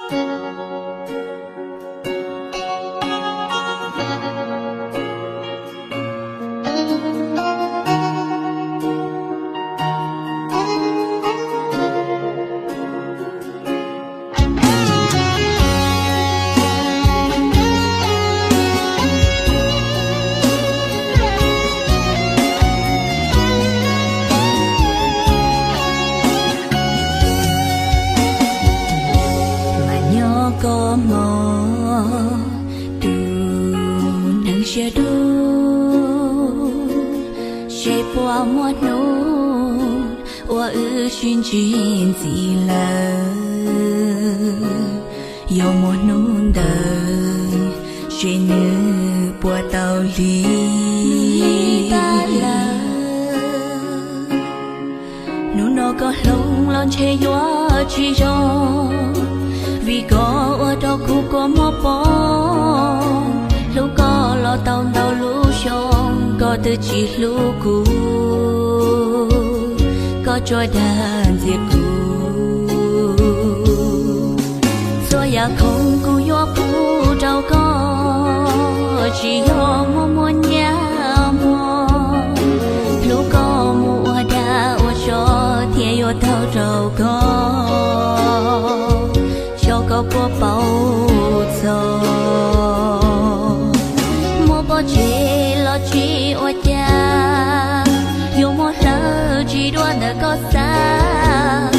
Mas nyob koj hmo tus neeg siab dub, seb puas muaj hnub uas wb sib ntsib ntxiv lawm. Yog muaj hnub ntawd, seb nws puas tau hli. Hnub no koj hloov los ntshe yuav tsis zoo, vim koj ua rau kuv kua muag poob. Hlub koj los tau ntau lub xyoo, koj twb tsis hlub kuv, koj tsuas dag ntxias kuv. Txhua yam khoom kuv yuav pub rau koj, tsis yog muaj muaj nyiaj hmo. Hlub koj mus ua dag ua zog thiaj yuav tau rau koj, xyov koj puas paub txog. Muaj pob ntseg los tsis ua cas, yuav muaj hlawv tsis dua ntawm koj xav,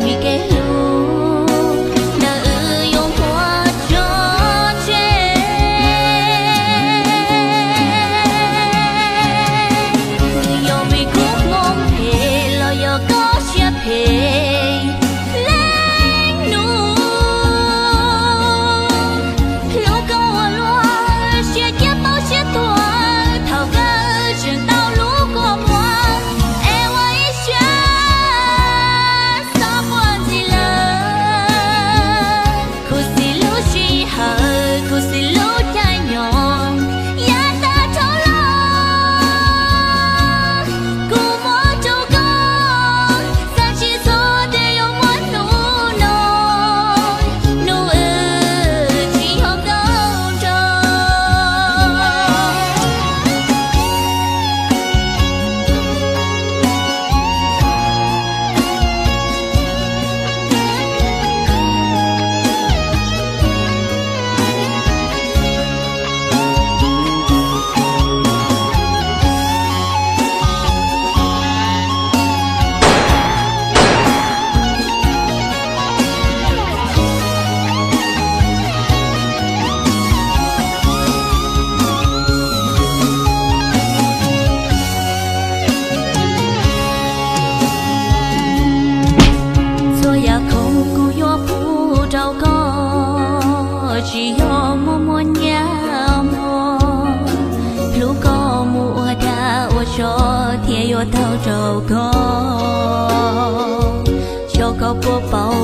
vim kev hlub ntawm wb yuav muaj tso tseg. Nws yog vim kub hmoov phem los yog koj siab phem leej nus. Hlub koj ua luaj siab ciaj paub siab tuag, thaum kawg tseem tau lub kua muag es ua ib siab xav puas ntxiv lawm. Kuv xis lub sij hawm, kuv xis lub caij nyoog, yav tag dhau los kuv muab rau koj, xav tsis txog tias yuav muaj hnub no, hnub wb tsis yog nkauj nraug. Txhua yam khoom kuv yuav pub rau koj, tsis yog muaj muaj nyiaj hmo. Hlub koj mus ua dag ua zog thiaj yuav tau rau koj, xyov koj puas paub